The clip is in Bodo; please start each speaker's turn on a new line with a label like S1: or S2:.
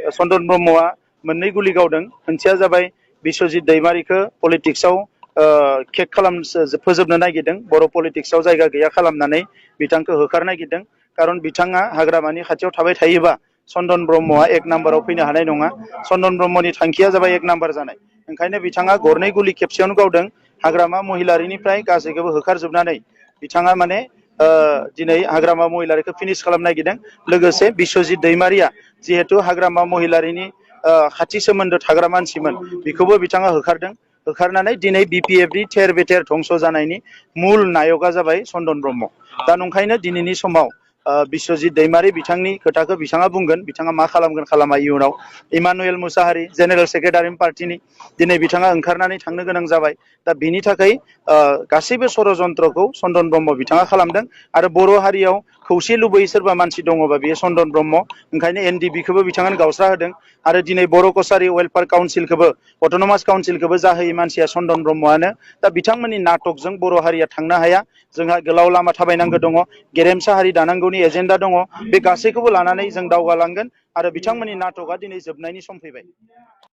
S1: चन्दन ब्रह्मआ मोननै गुलि गावदों। मोनसेया जाबाय बिश्वजित दैमारिखौ पलिटिक्सआव केक फोजोबनो नागिरदों, बर' पलिटिक्सआव जायगा गैया खालामनानै बिथांखौ होखारनो नागिरदों। खारन बिथाङा हाग्रामानि खाथियाव थाबाय थायोबा चन्दन ब्रह्मआ एक नाम्बाराव फैनो हानाय नङा। चन्दन ब्रह्मनि थांखिया जाबाय एक नाम्बार जानाय। ओंखायनो बिथाङा गरनै गुलि खेबसेयावनो गावदों। हाग्रामा महिलारिनिफ्राय गासैखौबो होखारजोबनानै बिथाङा माने दिनै हाग्रामा महिलारिखौ फिनिश खालामनो नागिरदों। लोगोसे बिश्वजित दैमारिया जिहेतु हाग्रामा महिलारिनि खाथि सोमोन्दो थाग्रा मानसिमोन, बेखौबो बिथाङा होखारदों। होखारनानै दिनै BPFनि थेर बेथेर धंस जानायनि मुल नायकआ जाबाय चन्दन ब्रह्म। दा नंखायनो दिनैनि समाव बिश्वजित दैमारि बिथांनि खोथाखौ बिथाङा बुंगोन, बिथाङा मा खालामगोन खालामा इयुनाव। इमानुएल मुसाहारि जेनेरेल सेक्रेटारि पार्टिनि दिनै बिथाङा ओंखारनानै थांनो गोनां जाबाय। दा बिनि थाखाय गासैबो षड़यन्त्रखौ चन्दन ब्रह्म बिथाङा खालामदों। आरो बर' हारियाव खौसे लुबैयै सोरबा मानसि दङबा बेयो चन्दन ब्रह्म। ओंखायनो NDBखौबो बिथाङानो गावस्रा होदों। आरो दिनै बर' कसारि वेलफेयार काउन्सिलखौबो अटनमास काउन्सिलखौबो जाहोयै मानसिया चन्दन ब्रह्मआनो। दा बिथांमोननि नाटकजों बर' हारिया थांनो हाया। जोंहा गोलाव लामा थाबायनांगौ दङ, गेरेमसा हारि दानांगौनि एजेन्डा दङ। बे गासैखौबो लानानै जों दावगालांगोन आरो बिथांमोननि नाटकआ दिनै जोबनायनि सम फैबाय।